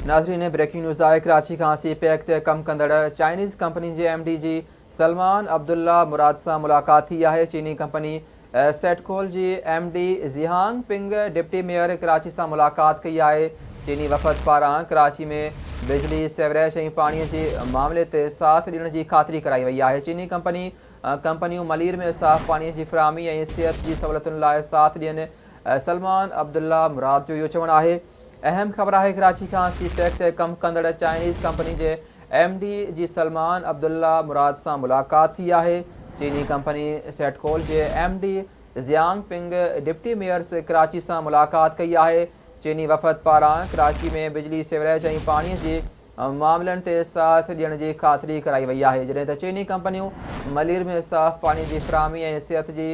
ناظرين breaking news آهي ڪراچي کان سي پيڪ تي ڪم ڪندڙ چائنيز ڪمپني جي ايم ڊي جي سلمان عبدالله مراد سان ملاقات ٿي آهي چيني ڪمپني سيٽڪول جي M D Zhihang Ping deputy mayor Karachi سان ملاقات ڪئي آهي چيني وفد پاران ڪراچي ۾ بجلي سيوريج ۽ پاڻي جي معاملي تي ساٿ ڏيڻ جي خاطري ڪرائي وئي آهي چيني ڪمپني ڪمپنيون ملير ۾ صاف پاڻي جي فراهمي ۽ صحت جي سهولتن لاء ساٿ ڏين سلمان عبدالله مراد جو اهو چوڻ آهي. اهم خبر آهي ڪراچي کان سي پيڪ تي ڪم ڪندڙ چائنيز ڪمپني جي ايم ڊي جي سلمان عبدالله مراد سان ملاقات ٿي آهي. چيني ڪمپني سيٽڪول جي M D Zhang Ping deputy mayors Karachi سان ملاقات ڪئي آهي. چيني وفد پاران ڪراچي ۾ بجلي سيوريج ۽ پاڻي جي معاملن تي ساٿ ڏيڻ جي خاطري ڪرائي وئي آهي جڏهن ته چيني ڪمپنيون ملير ۾ صاف پاڻي جي فراهمي ۽ صحت جي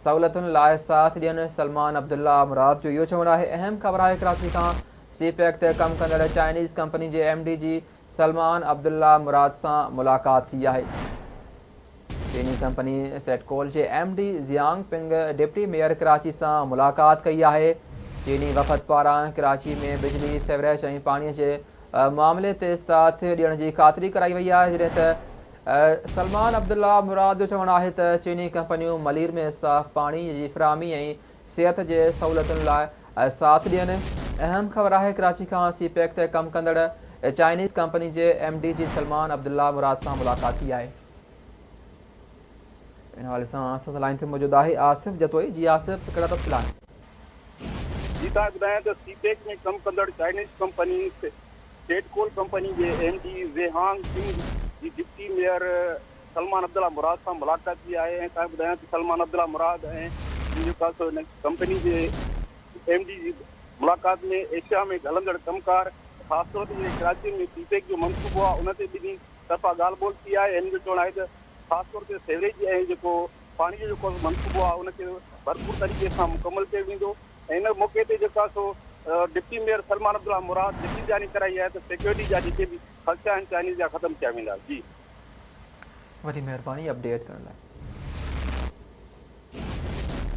سهولتن لاء ساٿ ڏين سلمان عبدالله مراد جو اهو چوڻ آهي اهم خبر آهي ڪراچي کان سي پيڪ تي ڪم ڪندڙ چائنيز ڪمپني جي ايم ڊي جي سلمان عبدالله مراد سان ملاقات ٿي آهي. چيني ڪمپني سيٽڪول جي M D Zhang Ping deputy mayor Karachi سان ملاقات ڪئي آهي. چيني وفد پاران ڪراچي ۾ بجلي، سيوريج ۽ پاڻي جي معاملي تي ساٿ ڏيڻ جي خاطري ڪرائي وئي آهي جڏهن ته سلمان عبدالله مراد جو چوڻ آهي ته چيني ڪمپنيون ملير ۾ صاف پاڻي جي فراهمي ۽ صحت جي سهولتن لاء ساٿ ڏين. اهم خبر آهي ڪراچي کان سي پيڪ تي ڪم ڪندڙ چائنيز ڪمپني جي ايم ڊي جي سلمان عبدالله مراد سان ملاقات ٿي آهي. ان حوالي سان اسان سان لائين تي موجود آهي آصف جتوئي جي آصف ڪهڙا تفصيل آهن. جي تان ٻڌايان ته سي پيڪ ۾ ڪم ڪندڙ چائنيز ڪمپني سيٽ ڪول ڪمپني جي ايم ڊي زيهانگ پنگ جي ڊپٽي ميئر سلمان عبدالله مراد سان ملاقات ٿي آهي ۽ تان ٻڌايان ته سلمان عبدالله مراد ۽ جيڪو آهي سو هن ڪمپني جي ايم ڊي جي ملاقات ۾ ايشيا ۾ گهلندڙ ڪم ڪار خاص طور تي جيڪي ڪراچي ۾ سي پيڪ جو منصوبو آهي ان تي ٻنهي طرفان ڳالهه ٻولهه ٿي آهي هن جو چوڻ آهي ته خاص طور تي سيوريج ۽ جيڪو پاڻي جو جيڪو منصوبو آهي ان کي ڀرپور طريقي سان مڪمل ڪيو ويندو ۽ ان موقعي تي جيڪو آهي سو ڊپٽي ميئر سلمان عبدالله مراد يقين دهاني ڪرائي آهي ته سيڪيورٽي جا جيڪي به خدشا آهن چائنيز جا ختم ڪيا ويندا جي. وڏي مهرباني اپڊيٽ ڪرڻ لاء.